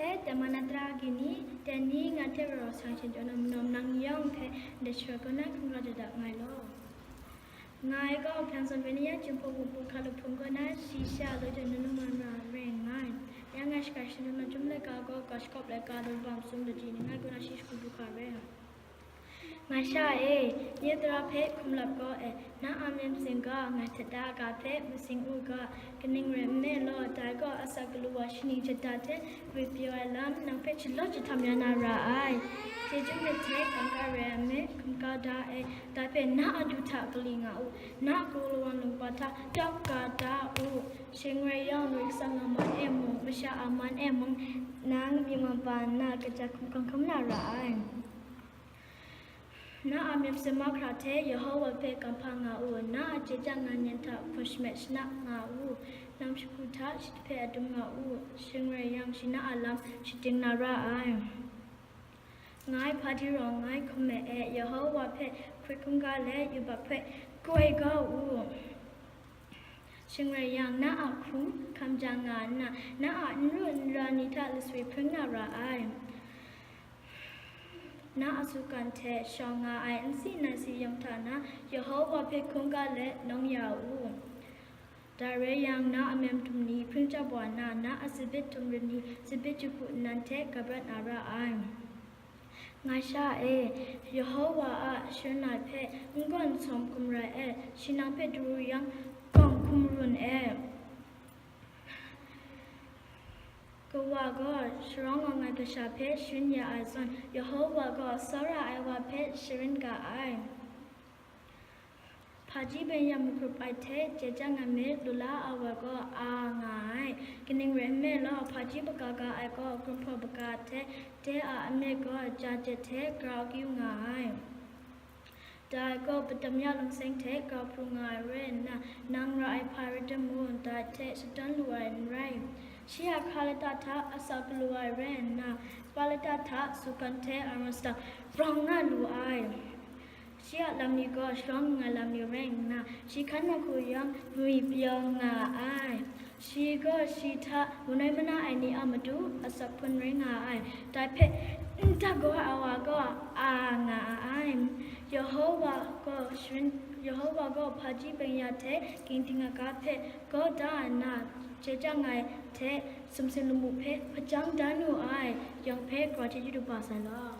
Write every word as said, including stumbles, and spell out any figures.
Te, Tamanatra Agini, dai ni nga hte rau rau shang shin jaw na majaw, nang yawng hpe ndai shara kaw na hkungga da da nngai law. Ngai gaw Hpang Zawn Benia Jinghpaw Wunpawng hkalup hpung kaw na shi sha law jaw na lung wan ra rai nngai. Ya ngai shaka shadum na jum laika gaw, ga shakawp laika, lubam sum daji ni ngai kaw na shi shakut du hka rai. Ngai sha e, nye tara hpe hkum lap gaw e, na a myit masin ga, ngai hta da ga hpe masing u ga, kaning rai nme law, dai gaw asak galu wa shaning jahta hte ngwi pyaw ai lam nang hpe shalawt jahtam ya na ra ai. Chyeju myit hte kangka rai ai myit, hkum kau da e, dai hpe na a du hta kali nga u, na a kaw lawan lungba hta tawk ga da u. Shing rai yang, Karai Kasang a man e mung, masha a man e mung, nang myi man pa nna kaja hkum hkam hkam na ra ai. Na a myit masin mahkra hte Yehova hpe kamhpa nga u, na a chyeja nga nin hta hpun shamet shana nga u, lam shagu hta shi hpe adum nga u, shing rai yang, shi na a lam shating na ra ai. Ngai hpaji rawng ngai hkum me e, Yehova hpe hkrit hkungga let yubak hpe koi kau u. Shing rai yang, na a hkrum hkam ja nga nna, na a n ru n ra ni hta laswi hpring na ra ai. Na a sutgan hte shawng nga ai nsi nai si yawng hta na, Yehova hpe hkungga let nawng ya u. Dai rai yang, na a mem dum ni hpring chyap wa nna, na a tsabit dum rit ni tsabit jahku nnan hte gap rat na ra ai. Ngai sha e, Yehova a sharin ai hpe n gawn sawm hkum rai e, shi nang hpe daru yang, gawng hkum run e. Kawa gaw sharawng awng ai kasha hpe sharin ya ai zawn, Yehova gaw tsawra ai wa hpe sharin ga ai. Hpaji byeng-ya mahkrup ai hte chyeja nga myit, lula ai wa gaw a nga ai. Kaning rai nme law, hpaji kaga ai gaw, Kumhpraw kaga hte de a amyit gaw, ja jet hte grau akyu nga ai. Dai gaw padam ya lungseng hte grau hpru nga ai rai nna, nang ra ai hpa rai timung, dai hte shadawn lu ai n rai. Shi a hkra lata hta asak galu ai rai nna, kaba lata hta sutgan hte aron sadang rawng nga lu ai. Shi a lam ni gaw sharawng nga ai lam ni rai nna, shi hkan na hku yang ngwi pyaw nga ai. Shi gaw shi hta manoi mana ai ni a matu asak hpun rai nga ai. Dai hpe n dak kau ai wa gaw a nga ai. Yehova gaw sharin, Yehova gaw hpaji byeng-ya hte ging dingika hpe gaw da nna, chyeja nga ai hte sumsing lamu hpe hpajang da nu ai, yawng hpe grau chyeju du ba sai law.